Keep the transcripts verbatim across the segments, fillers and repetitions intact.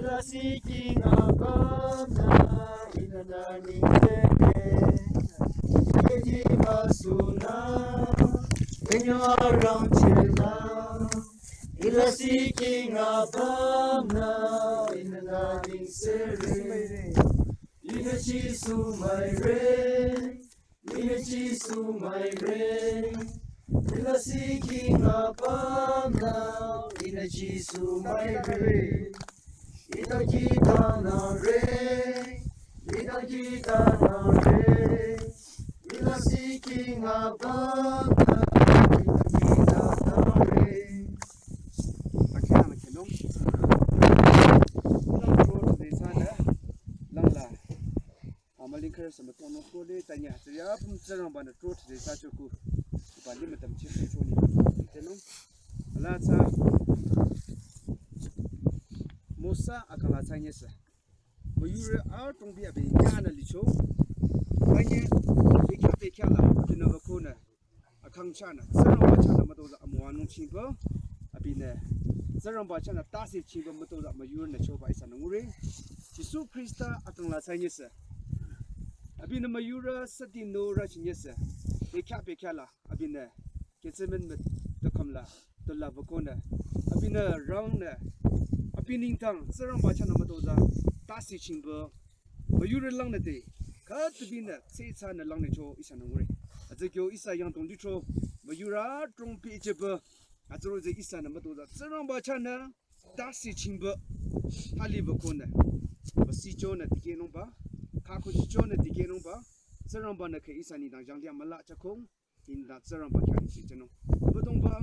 Ila siking abamna inana ningteke, edi masuna, enyo arang chela. Ila siking abamna inana ningsere, ina Jisu maire. Ina Jisu maire, ila siking abamna, ina Jisu maire. Ina kita nare, ina kita nare, ila siking abamna, ina kita nare. Akhirnya, akhirnya. Langla. Amaling kare sama tono kole tanya tsaya pum tsarang bana trot de sa choku. Bali matam chi choni. Teno. Ala tsa. Mosa akang la tsanya sa. Mayure a tongbi abi yana licho. Banye pekya pekya la abi na bakona. Akang chana, tsarangba chana matoza amüwa nung chingba, abinü, tsarangba chana tase chingba matoza mayur nü choba ihsa nü ngure. Jisu Krista akang la tsanyese. Abinü mayura sati nora chinyese. Bekya bekya la, abinü, Gethsemane me takam la, tola bakona. Abinü, rang nü, abi ningtang, tsarangba chana matoza, tase chingba, mayurü langnü te, khütübinü, tsetsünü langnü cho ihsa nü ngure. Atsü kyo ihsa yangdong licho, mayurü trongpi cheba, atsüro tsü ihsa nü matoza, tsarangba chana, tase chingba, thali bakonü. Basi chonü dikehnungba, khakhuchi chonü dikehnungba, tsarangba nü khe ihsa nengdang janglia mala chakong, inda tsarangba khyang shi chenung. Abüdongba,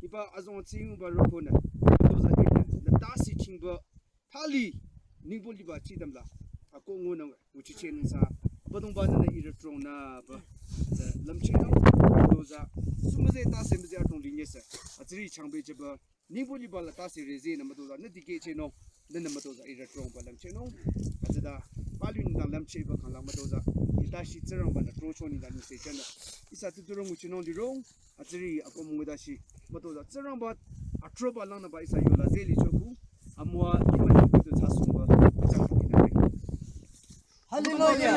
hiba azong tsingba rokonü, matoza inü, nü tase chingba, thali, ningbo liba chidamla, ako ngunang, nguchi chenung sa, abüdongba nü ira trong nü ba, tsü lamchenung, matoza, sumüze tase müze atong linyese, atsiri changbe cheba, ningbo liba la tase reze nü matoza, nü dikeh chenung, nü nü matoza, ira trongba lamchenung, atsüda, palu nengdang lamcheba kanglang matoza, ita shi tsarangba nü trocho nengdang nise chenung, ihsa tuturong nguchinung lirong, atsiri ako mungu dashi, matoza, tsarangba, atroba langnü ba ihsa yola zeli choku, amüwa, imani kutu tsasungba, achang kutu nare. Hallelujah.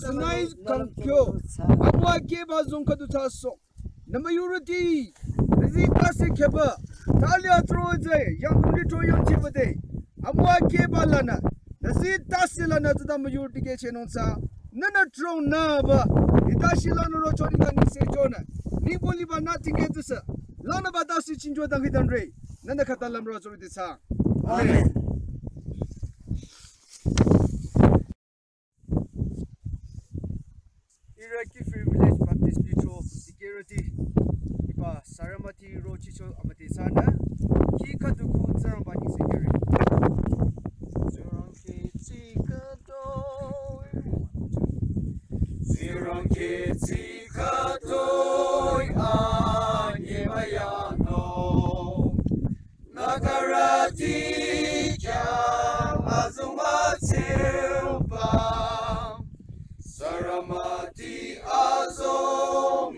Sinai kangkyo, amüwa keba zong khüdu taso. Nü müyurüti, nü zi tase keba, thali atroze, yang kuli tro yang chibade. Amüwa keba lanü, nü zi tase lanü tsüta müyurü dikehchehnung sa. Nünü trong nü ba, ita shi lanü rocho nengdang nise chonü. Ningbo liba nü dikeh tsüsa. Lanü ba tase chingcho dangkhidangnangre. Nünü khüta lam rocho rüti sa. Amen. Amen. Ira Kiphire Village Baptist Church security. Hiba Saramati Road chicho amüdhethsanü. Khi khüdu khu Tsingrangba nyi security. Tsingrang khi tsi khüdu. Tsingrang ketsü khütoi anyemüyanung. Nagarüti khyang azong atsüba. Saramati azong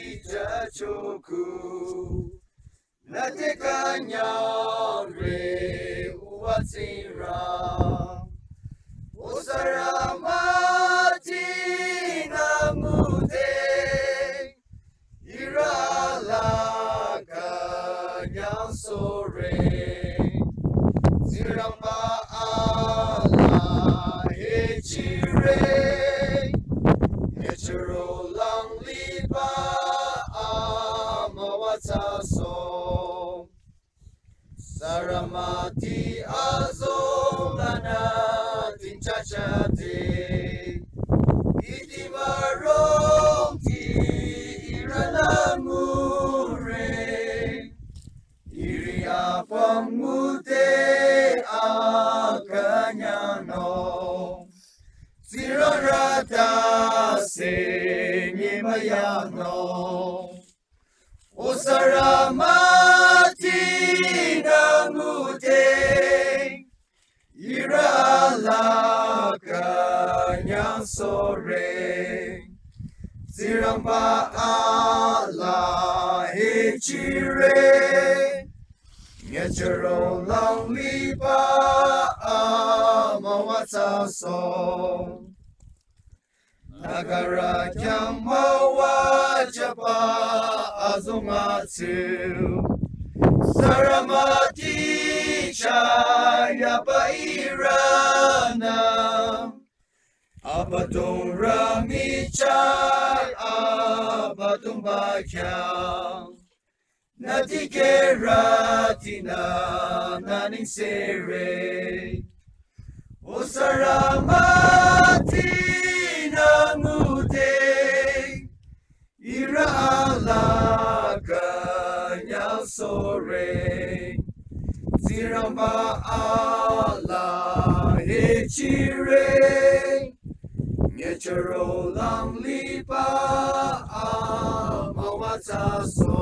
ijachoku. Nüte künyangre uwa Tsingrang. O Saramati nü ngude. Ihrü alaa künyangsohre. Tsingrangba alaa hechire. Nyüchüro lang liba amüwa thsasoh. Saramati azong lanü tingchachade. Iti mürongti ihrü la ngure. Ihrü apüm ngude akünyangnung. Tsingrang rütase nyemüyanung. O Saramati nü ngude. Ihrü alaa künyangsohre. Tsingrangba alaa hechire. Nyüchüro lang liba amüwa thsasoh. Nagarü khyang müwajüba azong atsü. Saramati chah yaba ihrünü. Abüdongba michah Abüdongba khyang. Nü dikehrütinü nü nengsere. O Saramati nü ngude. Ihrü alaa künyangsohre. Tsingrangba alaa hechire. Nyüchüro lang liba amüwa thsasoh.